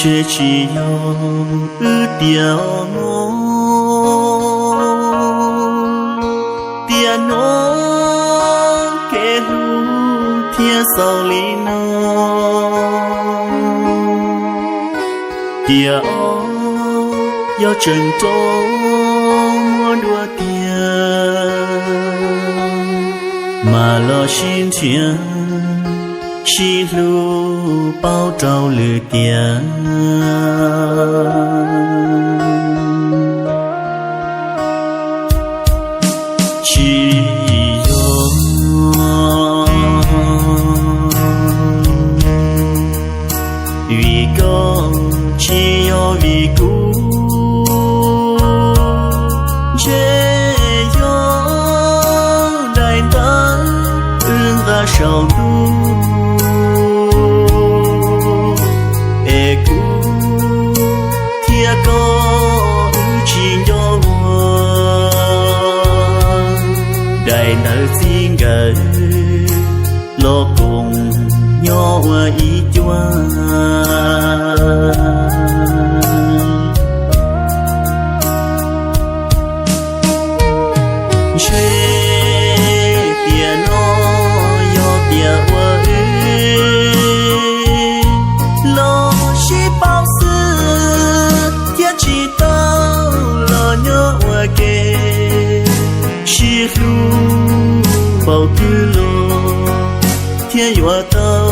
Ntshe tsis yog wb tias muaj, tias hnov kev hlub thiab xaus li no. Tias ob, yog tseem rov muab dua tiag, mas los sib nrhiav sib hlub paub rau lwm tiam. Tsis yog vim koj, tsis yog vim kuv, ntshe yog daim ntawv wb nqa saum ntuj, es kuv thiab koj wb tsis nco ua. Daim ntawv txij nkawm los koom nyob ua ib cuab. Ntshe tiam no yog tiam uas wb los sib paub xwb thiab tsis tau los nyob ua ke. Sib hlub npaum twg los thiaj yuav tau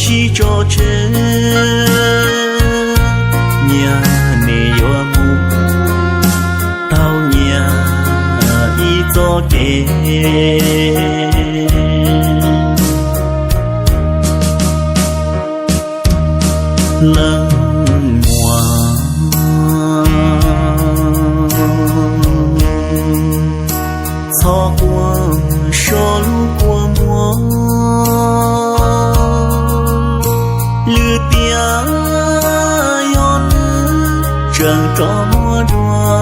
sib tso tseg. Nyias nim yuav mus tau nyias ib txoj kev. Leej muam, txhob quaj so lub kua muag. Lwm tiam yog nws tseem rov muab dua,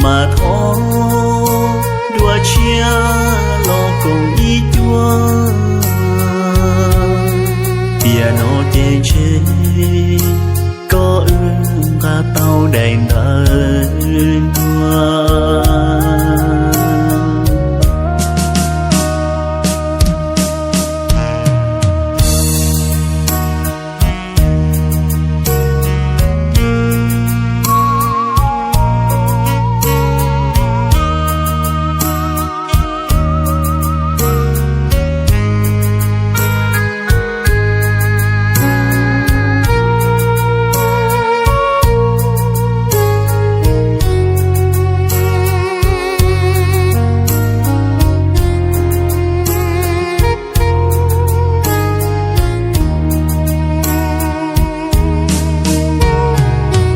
mas thov dua tshiab los koom ib cuab. Tiam no ces ntshe koj wb nqa tau daim ntawv ntuag.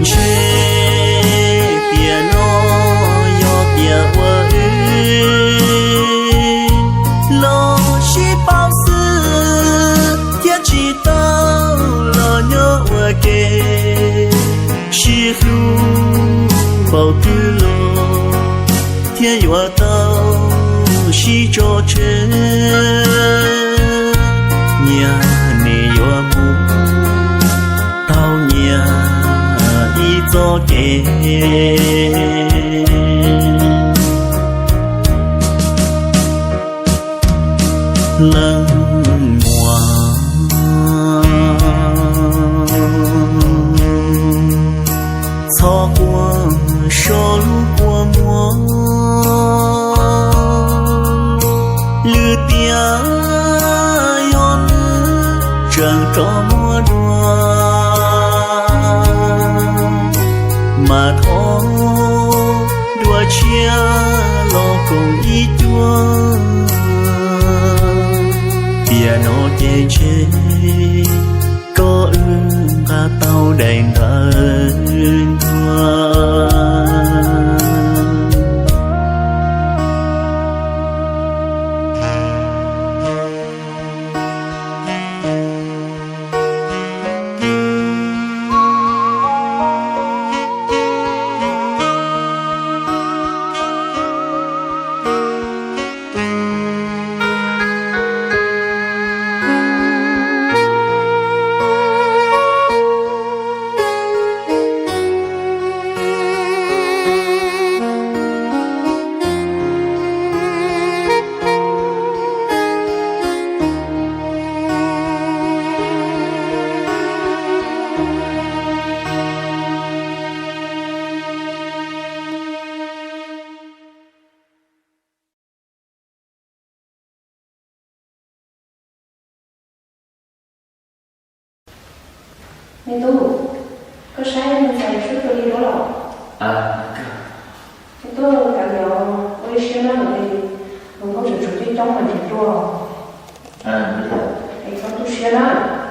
Ntshe tiam no yog tiam uas wb los sib paub xwb thiab tsis tau los nyob ua ke. Sib hlub npaum twg los thiaj yuav tau sib tso tseg. Nyias nim yuav mus tau nyias ib txoj kev. Leej muam, txhob quaj so lub kua muag. Lwm tiam yog nws tseem rov muab dua, mas thov dua tshiab los koom ib cuab. Tiam no ces ntshe koj wb nqa tau daim ntawv ntuag. Me tub, koj saib me ntxhais sub tua li duab los? Me tub, kav liam, ua ib siab na, hluas nkauj tseem tshuav coob coob mas tseem ruaj. Es koj tu siab na.